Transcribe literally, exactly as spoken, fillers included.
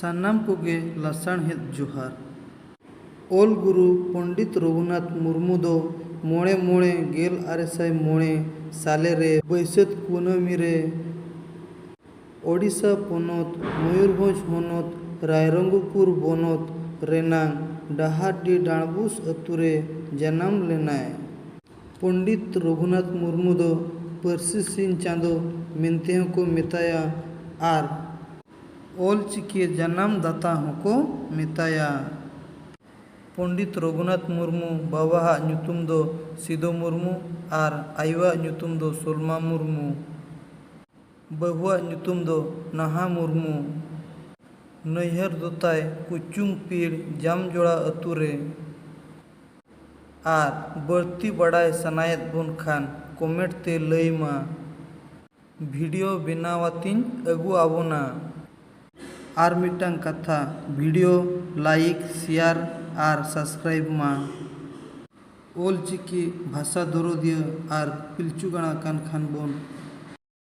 ᱥᱟᱱᱟᱢ ᱠᱚᱜᱮ ᱞᱟᱥᱟᱲᱦᱮᱫ ᱡᱚᱦᱟᱨ᱾ ᱚᱞ ᱜᱩᱨᱩ ᱯᱚᱱᱰᱤᱛ ᱨᱚᱜᱷᱩᱱᱟᱛᱷ ᱢᱩᱨᱢᱩ ᱫᱚ ᱢᱚᱬᱮ ᱢᱚᱬᱮ ᱜᱮᱞ ᱟᱨᱮ ᱥᱟᱭ ᱢᱚᱬᱮ ᱥᱟᱞᱮ ᱨᱮ ᱵᱟᱹᱭᱥᱟᱹᱛ ᱠᱩᱱᱟᱹᱢᱤ ᱨᱮ ᱳᱰᱤᱥᱟ ᱯᱚᱱᱚᱛ, ᱢᱚᱭᱩᱨᱵᱷᱚᱸᱡᱽ ᱦᱚᱱᱚᱛ, ᱨᱟᱭᱨᱚᱝᱜᱚᱯᱩᱨ ᱵᱚᱱᱚᱛ ᱨᱮᱱᱟᱝ ᱰᱟᱦᱟᱨᱰᱤ ᱰᱟᱸᱰᱵᱩᱥ ᱟᱹᱛᱩ ᱨᱮ ᱡᱟᱱᱟᱢ ᱞᱮᱱᱟᱭ᱾ ᱯᱚᱱᱰᱤᱛ ᱨᱚᱜᱷᱩᱱᱟᱛᱷ ᱢᱩᱨᱢᱩ ᱫᱚ ᱯᱟᱹᱨᱥᱤ ᱥᱤᱧ ᱪᱟᱸᱫᱚ ᱢᱮᱱᱛᱮ ᱦᱚᱸᱠᱚ ᱢᱮᱛᱟᱭᱟ ᱟᱨ ᱚᱞ ᱪᱤᱠᱤ ᱡᱟᱱᱟᱢ ᱫᱟᱛᱟ ᱦᱚᱸᱠᱚ ᱢᱮᱛᱟᱭᱟ᱾ ᱯᱚᱱᱰᱤᱛ ᱨᱚᱜᱷᱩᱱᱟᱛᱷ ᱢᱩᱨᱢᱩ ᱵᱟᱵᱟᱣᱟᱜ ᱧᱩᱛᱩᱢ ᱫᱚ ᱥᱤᱫᱚ ᱢᱩᱨᱢᱩ ᱟᱨ ᱟᱭᱳᱣᱟᱜ ᱧᱩᱛᱩᱢ ᱫᱚ ᱥᱚᱞᱢᱟ ᱢᱩᱨᱢᱩ᱾ ᱵᱟᱹᱦᱩᱣᱟᱜ ᱧᱩᱛᱩᱢ ᱫᱚ ᱱᱟᱦᱟ ᱢᱩᱨᱢᱩ᱾ ᱱᱟᱹᱭᱦᱟᱹᱨ ᱫᱚ ᱛᱟᱭ ᱠᱩᱪᱩᱝ ᱯᱤᱲ ᱡᱟᱢᱡᱚᱲᱟ ᱟᱹᱛᱩ ᱨᱮ᱾ ᱟᱨ ᱵᱟᱹᱲᱛᱤ ᱵᱟᱲᱟᱭ ᱥᱟᱱᱟᱭᱮᱫ ᱵᱚᱱ ᱠᱷᱟᱱ ᱠᱚᱢᱮᱱᱴ ᱛᱮ ᱞᱟᱹᱭ ᱢᱟ᱾ ᱵᱷᱤᱰᱤᱭᱳ ᱵᱮᱱᱟᱣ ᱟᱛᱤᱧ ᱟᱹᱜᱩ ᱟᱵᱚᱱᱟ᱾ ᱟᱨ ᱢᱤᱫᱴᱟᱝ ᱠᱟᱛᱷᱟ, ᱵᱷᱤᱰᱤᱭᱳ ᱞᱟᱭᱤᱠ, ᱥᱮᱭᱟᱨ ᱟᱨ ᱥᱟᱵᱥᱠᱨᱟᱭᱤᱵ ᱢᱟ᱾ ᱚᱞ ᱪᱤᱠᱤ ᱵᱷᱟᱥᱟ ᱫᱚᱨᱚᱫᱤᱭᱟᱹ ᱟᱨ ᱯᱤᱞᱪᱩ ᱜᱟᱲᱟ ᱠᱟᱱ ᱠᱷᱟᱱ ᱵᱚᱱ